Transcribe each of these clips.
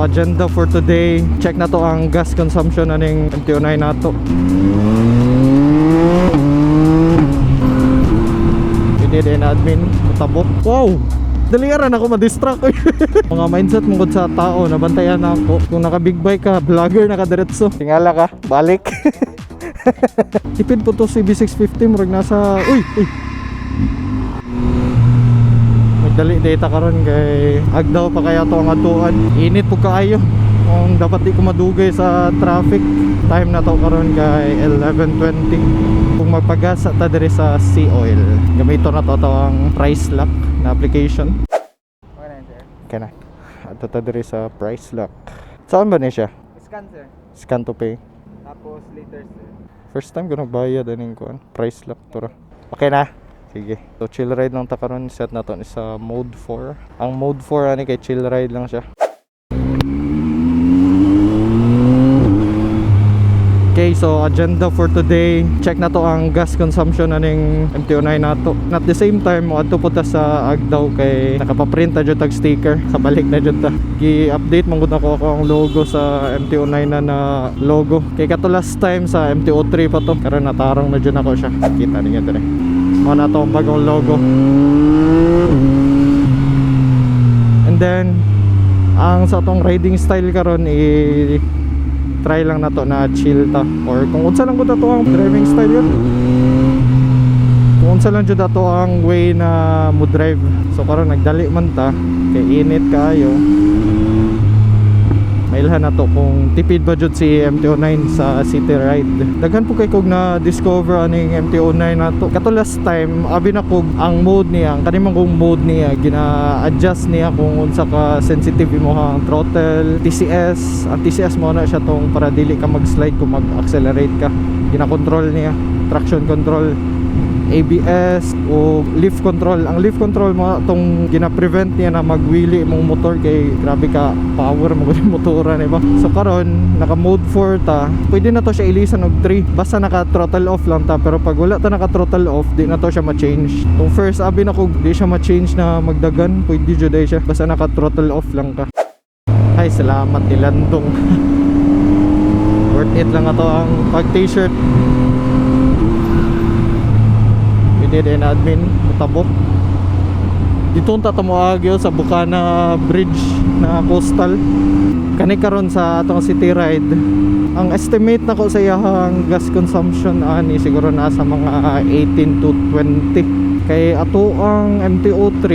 Agenda for today, check na to ang gas consumption aning MT-09 nato. We need an admin, mutabok. Wow! Dali ra na ako ma-distract. Oy. Mga mindset mo gud sa tao, nabantayan na ako. Kung naka big bike ka, vlogger naka diretso. Tingala ka, balik. Tipid po to CB650, murag nasa, uy, uy. Magdali data karon kay Agdao pa kaya to ang atuan. Init po kaayo. Kung dapat di ko madugay sa traffic. Time na to karon kay 11:20. Kung magpagasa ta diri sa Sea Oil. Gamito na to, to ang price lock na application. Okay na yun, sir. Okay na. Ato ta diri sa price lock. Saan ba ni siya? Scan, sir. Scan to pay. Tapos later, sir. First time ko nagbayad aning kuan. Price lock to ra. Okay na. Sige. So chill ride lang ta karon, set na to ni sa mode 4. Ang mode 4 ani kay chill ride lang siya. Okay, so agenda for today, check na to ang gas consumption aning MT-09 nato. And at the same time, moadto po ta sa Agdao kay nakapaprint na jud tag sticker. Kabalik na jud ta. Gi-update man gud nako ako ang logo sa MT-09 na logo. Kay kato last time sa MT-03 pa to. Karon natarong na jud nako siya. Kita ninyo dire. Mao na to ang bagong logo. And then ang sa atong riding style karon i try lang na to na chill ta or kung unsa lang gud ato ang driving style yun, kung unsa lang jud ato ang way na mo drive. So karon nagdali man ta kay init kaayo. Mailhan na to kung tipid ba jud si MT-09 sa city ride. Daghan po kay kog na discover aning MT-09 na to. Kato last time abi na kog ang mode niya, ang kanimang kong mode niya gina-adjust niya kung unsa ka sensitive imo ang throttle, TCS. Ang TCS mo na siya tong para dili ka mag-slide kung mag-accelerate ka. Gina-control niya, traction control, ABS o lift control. Ang lift control mo itong gina-prevent niya na mag-wheelie imong motor kay grabe ka power mo gud motora ni ba. So karon naka mode 4 ta, pwede na to siya ilisan og 3 basta naka throttle off lang ta. Pero pag wala ta naka throttle off, di na to siya ma-change. Kung first abi na kog di siya ma-change na magdagan, pwede jud ay siya basta naka throttle off lang ka. Ay, salamat ni Landong. Worth it lang ato ang pag t-shirt. We need an admin, mutabok. Dito unta ta moagyo sa Bukana Bridge na coastal. Kani karon sa atong city ride, ang estimate nako sa iyahang gas consumption ani siguro nasa mga 18 to 20. Kay ato ang MT-03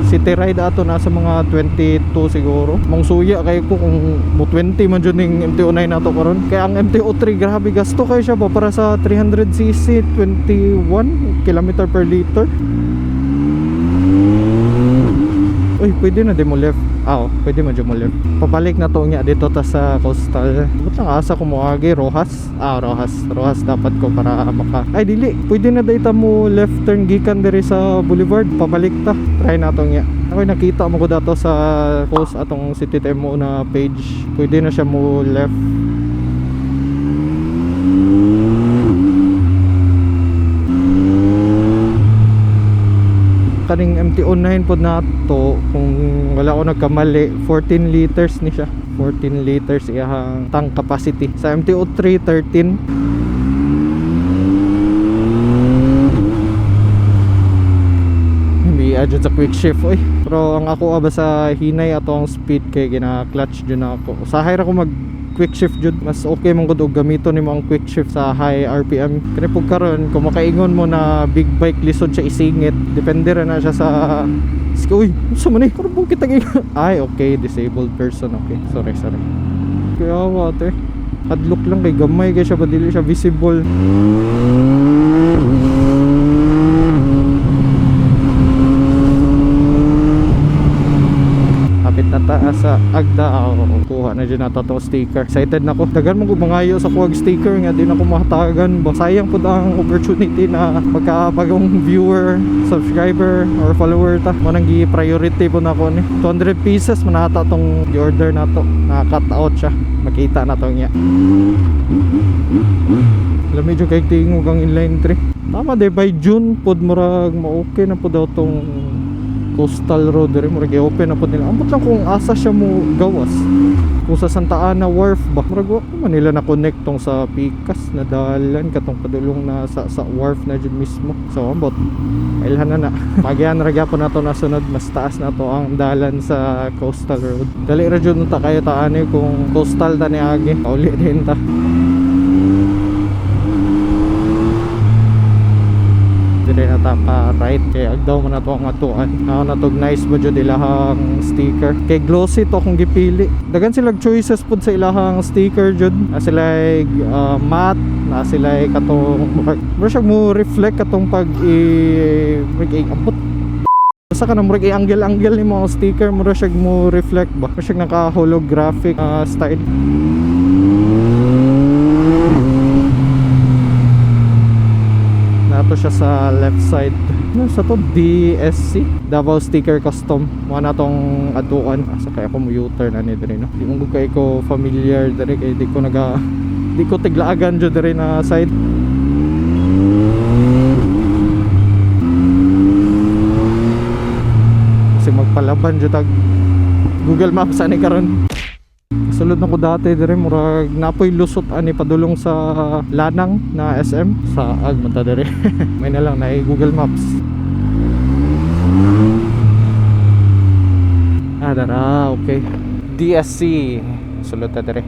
city ride ato nasa mga 22 siguro. Mong suya kay ko kung mo 20 man jud ning MT-09 nato karon. Kay ang MT-03 grabe gasto kay siya ba para sa 300cc, 21 kilometer per liter. Uy, pwede na di mo left. Ah, oh, pwede man mo left. Pabalik na to nga dito ta sa coastal. Ba't lang asa ko moagi? Rojas? Ah, Rojas. Rojas dapat ko para maka... Ay, dili. Pwede na data mo left turn gikan diri sa Boulevard. Pabalik ta. Try na to nga. Ako'y nakita mo ko dato sa post atong City TMO na page. Pwede na siya mo left. Kaning MT-09 pod nato, kung wala ko nagkamali, 14 liters ni siya. 14 liters iyahang tank capacity. Sa MT-03, 13. May adjust sa quick shift oy. Pero ang ako ba sa hinay ato ang speed kay gina clutch jud na ako. Usahay ra ko mag quick shift jud, mas okay man gud og gamiton nimo ang quick shift sa high RPM. Kani pug karon kung makaingon mo na big bike lisod siya isingit, depende ra na siya sa. Uy, unsa man ni? Karon kita. Ay, okay, disabled person, okay. Sorry, sorry. Kaya ate. Hadlok lang kay gamay kay siya ba, dili siya visible. Hapit na ta sa Agdao. Kuha na dyan nato tong sticker. Excited na ko. Daghan mo ko mangayo sa kuwag sticker nga di na ko mahatagan ba. Sayang pud ang opportunity na magkabagong viewer, subscriber or follower ta. Mo nang gi-priority po na ako ni. 200 pieces man ata tong gi-order nato. Na cut out siya. Makita na to niya. Alam, medyo kay tingog ang inline 3. Tama de by June pod murag ma-okay na pod daw tong coastal road diri, murag i-open na pod nila. Ambot lang kung asa siya mo gawas. Kung sa Santa Ana Wharf ba, murag wa pa man nila na connect tong sa Pikas na dalan katong padulong na sa wharf na jud mismo. So ambot. Ilhan na na. Pagyan ra gyapon nato na sunod, mas taas na to ang dalan sa coastal road. Dali ra jud ta kayo ta ani kung coastal ta ni agi. Uli din ta. Dire na ta pa right kay agdaw man nato ang atuan. Ako na tog nice ba jud ilahang sticker. Kay glossy to akong gipili. Daghan sila choices pud sa ilahang sticker jud. Na sila matte, na sila katong mura siya mo reflect katong pag i murag i ambot. Basta ka na murag i-angle-angle nimo ang sticker, mura siya mo reflect ba. Mura siya naka holographic style. Nato siya sa left side. Ano sa to? DSC? Davao Sticker Custom. Mao na tong atuan. Asa kaya ko mo U-turn ani diri, no? Di mo kay ko familiar diri kay di ko naga di ko tiglaagan jud diri na side. Kasi magpalaban jud tag Google Maps ani karon. Sulod na ko dati dire, murag napoy lusot ani padulong sa Lanang na SM sa ag man ta dire. May na lang na Google Maps. Ah, dara, okay. DSC sulod ta dire.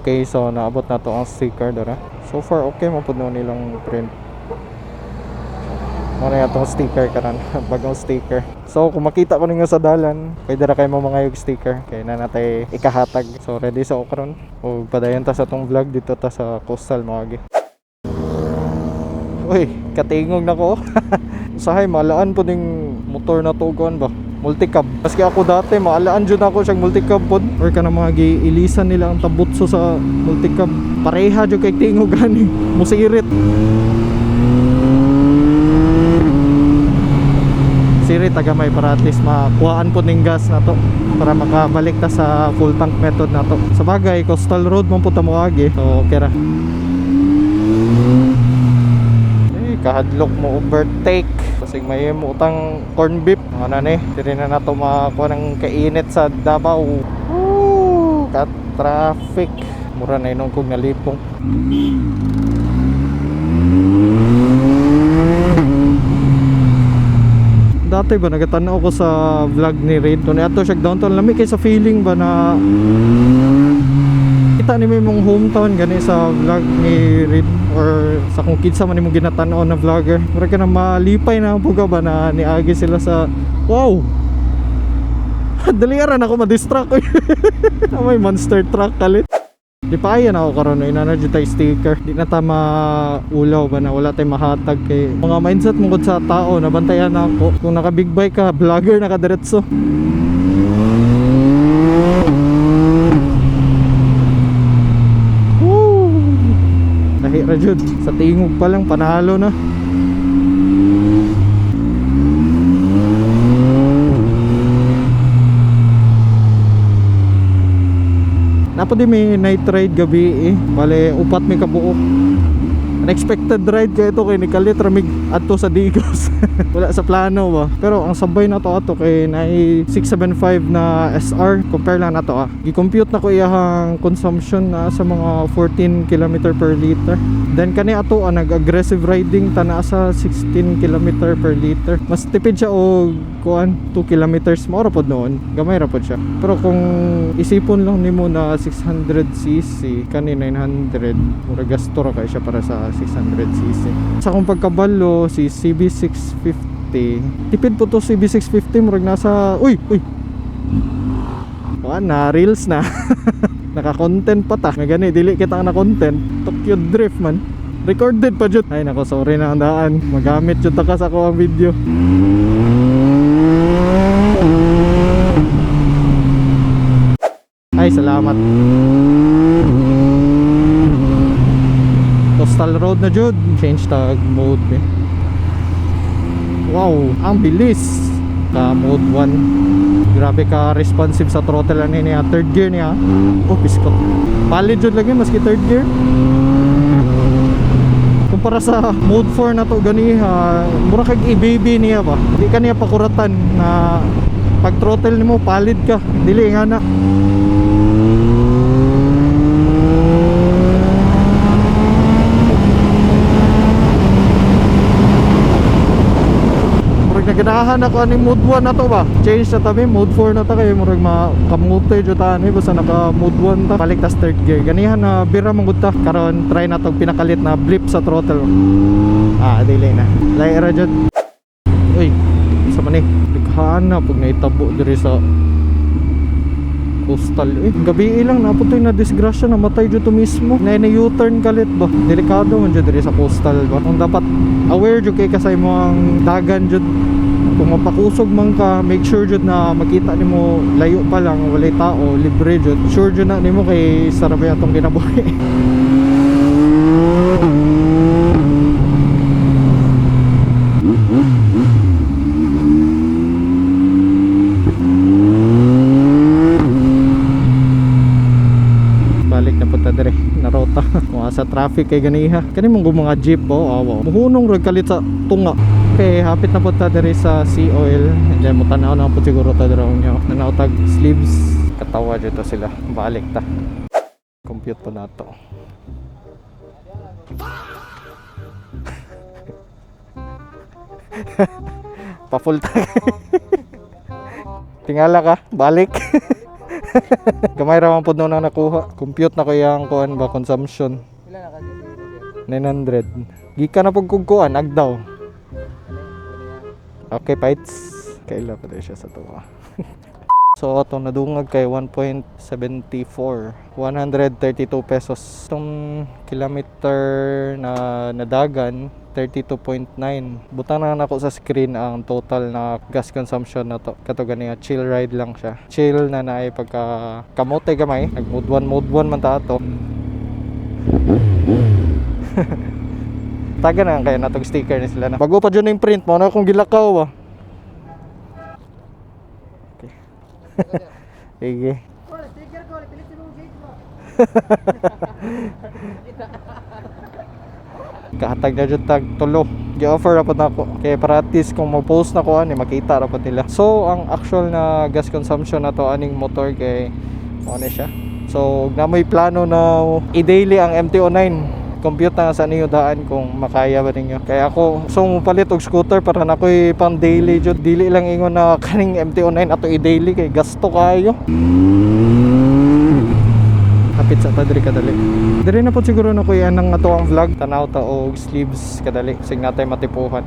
Okay, so naabot na to ang sticker dara. So far okay man pud no nilang print. Mo na atong sticker karon, bagong sticker. So kung makita ko ninyo sa dalan, pwede ra kayo mo mga yung sticker kay na natay ikahatag. So ready sa ko karon. Og padayon ta sa tong vlog dito ta sa coastal moagi. Uy, katingog na ko. Usahay malaan po ning motor na tugon ba? Multicab. Maski ako dati, maalaan jud ako siyang multicab pod. Or ka na mga giilisan nila ang tabutso sa multicab. Pareha jud kay tingog gani. Musirit. Sirit tagamay para at least makuhaan po ning gas na to para makabalik ta sa full tank method na to. Sa bagay, coastal road man po ta moagi. So okay ra. Eh, kahadlok mo overtake. Kasi may utang corn beef. Ano na ni? Diri na nato makakuha ng kainit sa Davao. Woo! Ka-traffic. Mura na inom kong nalipong. Dati ba nagatanaw ko sa vlog ni Reid. Tunay ato siya downtown, lami kay sa feeling ba na kita ni mong hometown gani sa vlog ni Reid or sa kung kinsa man imong ginatan-aw na vlogger. Mura ka na malipay na ang ba na niagi sila sa wow. Dali ra na ako ma-distract ko. May monster truck kalit. Di pa ayan ako karon no, inana jud tay sticker. Di na ta maulaw ba na wala tay mahatag kay mga mindset mo gud sa tao nabantayan na ako. Kung naka big bike ka, vlogger na ka diretso. Woo! Lahi ra jud. Sa tingog pa lang panalo na. Napo di may night ride gabi eh. Bale, upat may kabuok. Unexpected ride kay ito kay nikalit ramig adto sa Digos. Wala sa plano ba. Pero ang sabay na to ato kay naay 675 na SR. Compare lang na to ah. Gi-compute na ko iyahang consumption na sa mga 14 km per liter. Then kani ato ah, nag-aggressive riding ta naa sa 16 km per liter. Mas tipid siya og kuan 2 kilometers mo ra pod noon. Gamay ra pod siya. Pero kung isipon lang nimo na 600cc kani 900, mura gasto ra kay siya para sa 600cc. Sa akong pagkabalo si CB650, tipid po to CB650, murag nasa uy uy. Kuan na reels na. Naka-content pa ta. May gani dili kita na content. Tokyo Drift man. Recorded pa jud. Ay nako, sorry na ang daan. Magamit jud ta ka sa ako ang video. Ay, salamat. Coastal Road na jud. Change tag mode eh. Wow, ang bilis. Ka mode 1. Grabe ka responsive sa throttle ani niya. Third gear niya. Oh, biskot. Palid jud lagi maski third gear. Kung Kumpara sa mode 4 na to ganiha, mura kag i-baby niya ba. Di ka niya pakuratan na pag throttle nimo palid ka. Dili nga na. Murag naganahan ako ani mode 1 na to ba. Change na tabi mode 4 na ta kay murag makamutay jud ta ani basta naka mode 1 ta. Balik tas third gear. Ganihan na bira man gud ta. Karon try na tog pinakalit na blip sa throttle. Ah, dili na. Lahi ra jud. Uy, sa man eh. Lighaan na pag naitabo diri sa coastal eh. Gabi lang naputoy na disgrasya, namatay jud to mismo. Na na U-turn kalit ba. Delikado man jud diri sa coastal ba. Kung dapat aware jud kay ka sa imong dagan jud, kung mapakusog man ka, make sure jud na makita nimo layo pa lang walay tao, libre jud. Sure jud na nimo kay sarabay atong kinabuhi. Balik na punta dire narota kung asa traffic kay ganiha kani mong mga jeep oh awa muhunong rag kalit sa tunga. Okay, hapit na punta dire sa Sea Oil and then mo tanaw na po siguro ta dire nyo nanaw tag sleeves, katawa dito sila. Balik ta, compute po na to. Pa full tank. Tingala ka, balik. Gamay ra man pud no nang nakuha. Compute na ko yang kuan ba, consumption. Pila na ka sir? 900. Gikan na pud kog kuan agdaw. Okay, fights. Kaila pa tayo siya sa tuwa. So atong nadungag kay 1.74, 132 pesos. Itong kilometer na nadagan 32.9. Butang na nako sa screen ang total na gas consumption na to. Kato ganiya, chill ride lang siya. Chill na naay pagka kamote gamay. Nag mode 1, mode 1 man ta ato. Taga na kaya natong sticker ni sila na. Bago pa dyan yung print mo na akong gilakaw ah. Okay. Sige. Sticker ko, pilit mo gate mo. Kahatag na jud tag tulo. Gi-offer ra pud nako. Kay para at least kung mo-post na ko ani makita ra pud nila. So ang actual na gas consumption na to aning motor kay ano siya. So ug namoy plano na i-daily ang MTO9. Compute na sa ninyo daan kung makaya ba ninyo. Kaya ako so mopalit og scooter para na ako'y pang daily jud. Dili lang ingon na kaning MTO9 ato i-daily kay gasto kayo. Hapit sa ta diri kadali. Diri na po siguro na kuya nang ato ang vlog. Tanaw ta og sleeves kadali. Sig natay matipuhan.